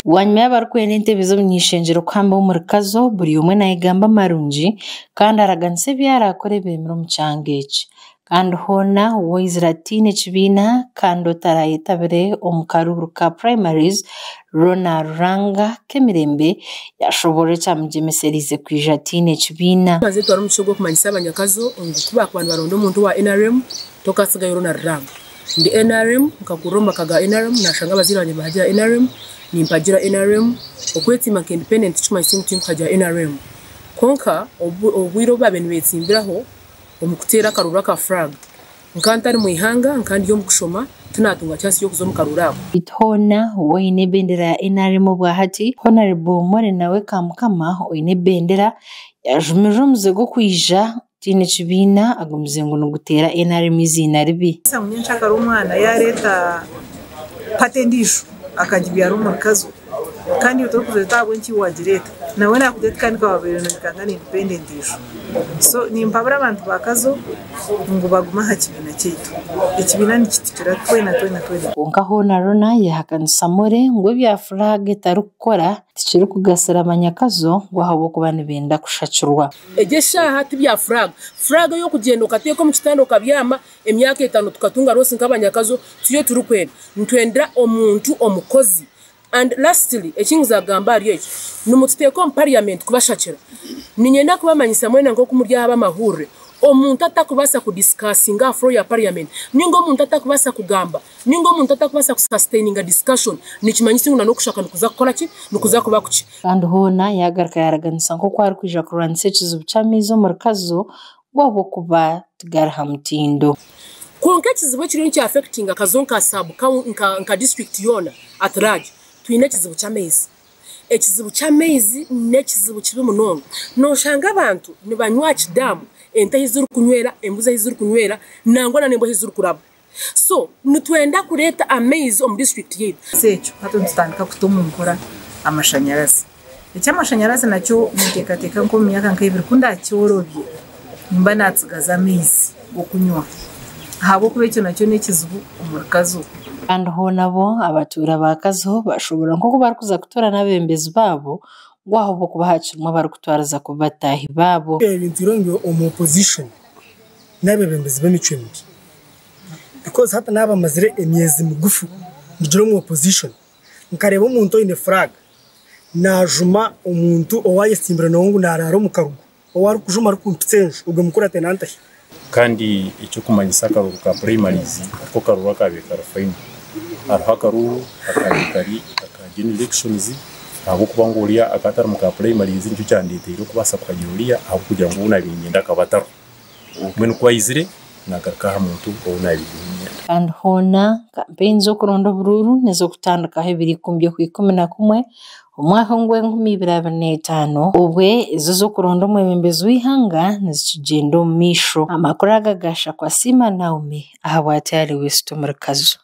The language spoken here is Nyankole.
Bwanyima y'abarikwenda entebe z'omuny'ishengyero kuhamba omuri Kazo, buri omwe nayegamba amarungi kandi araganisa ebi arakore beemire omu kyanga eki. Kandi hoona waizire ataine kibiina kandi otarayetabire omu karuuru ka primaries, Ronald Ruranga Kemirembe yashoboorora ekyamugyemesereize kwija ataine kibiina. Maze twara omugisha ogwo kumanyisa abanyakazo ngu ku baakuba nibaronda omuntu owa nrm tokatsigayo Ronald Ruranga. Ndi nrm, nkakurira omu maka ga nrm, nashanga abazaire bangye nibahagira nrm, nimpagira nrm. Okwetsiima nka independent tikimanyisa ngu tinkuhagira nrm. Kwonka obwire obu baabaire nibetsimbiraho omu kuteera akaruuru aka flag, nka ntari mu ihanga, nka ndi omu kushoma, tinatunga chance y'okuza omu karuuru ako. Beitu hoona oine ebendera ya nrm obwahati, Hon. Morinawe Kamukama oine ebendera yajumirira omuze gw'okwija otaine kibiina agumize ngu niguteera nrm eiziina ribi. Nyencakare omwana yareeta party endiijo akagibyara omuri Kazo kandi iwe torikugira oti ahabw'enki iwe wagireeta nawe nakugira ati kandi wabaire noyetanga na independent endiijo so nimpabura abantu ba Kazo ngu bagume aha kibiina kyaitu ekibiina nikitukira twena twena twena. Kwonka hoona Rona yahakanisa More ngu ebya flag etarikukora tikirikugasira abanyakazo ngu ahabw'okuba nibenda kushakirwa. Egyo eshaaha ti bya flag. Flag ey'okugyenda okateeka omu kitanda okabyama emyaka etaano tukatunga loss nk'abanyakazo tiyo turikwenda. Nitwenda omuntu omukozi. And lastly eki nkuza kugamba ahari ekyo, nimututeeka omu parliament kubashakira. Niinyenda kubamanyisa mwena nk'oku muri aha ab'amahurire, omuntu atakubaasa ku discussinga aha floor ya parliament ninga omuntu atakubaasa kugamba ninga omuntu atakubaasa ku sustaininga discussion nikimanyisa ngu na n'okushaka nikuza kukora ki? Nikuza kuba kukye. Kandi hoona yaagaruka yaaraganisa nk'oku arikwija kurwanisa ekizibu ky'amaizi omuri Kazo ngu ahabw'okuba tigari ha mutindo. Kwonka ekizibu ekiriyo nikya affectinga Kazo nka sub nka district yoona at large, twine ekizibu ky'amaizi. Ekizibu ky'amaizi n'ekizibu kibi munonga. Noshanga abantu nibanywa aha kidaamu ente ahi zirikunywera, embuzi ahi zirikunywera nangwa na n'embwa ahi zirikuraba. So nitwenda kureeta amaizi omu district yaitu. Ekyo hati nitutandika kuta omu nkora amashanyarazi. Eky'amashanyarazi nakyo ninteekateeka nk'omu myaka nk'ebiri ku ndaakyorobye nimba naatsigaza amaizi g'okunywa ahabw'okuba ekyo nakyo n'ekizibu omuri Kazo. Kandi hoona bo abatuura ba Kazo bashoboorora nk'oku barikuza kutoorana abeebembezi baabo ngu ahabw'okuba hakirimu abarikutwariza kubi bataahi baabo. Ebintu ngu omu opposition n'abeebembezi b'emicwe mibi because hati naaba mazire emyezi migufu ndugire omu opposition nkareeba omuntu oine flag naajuma omuntu owaayetsimbire nawe ngu naaraara omu karugu ou arikujuma arikumpitsa enju ogwo mukurate nantahi. Kandi eky'okumanyisa akaruuru ka primaries tiko karuuru akaabaire kari final. Hariho akaruuru akaabaire kari aka general elections ahabw'okuba ngu oriya akaba atari mu ka primaries nikyo kyandeeteire okubaasa kuhagira oriya ahabw'okugira ngu ou naabaire niinyenda akaba atariho. Mbwenu ku aizire naagaruka aha muntu ou naabaire niinyenda. Kandi hoona kampeyini z'okuronda oburuuru n'ez'okutandikaho ebiro ikumi by'Okwaikumi na kumwe omwaka ogw'e 2025 obwe ezo ez'okuronda omwebembezi w'eihanga nizikigyenda omu maisho. Amakuru aga gaashakwa Siima Naomi ahabwa Tayari West omuri Kazo.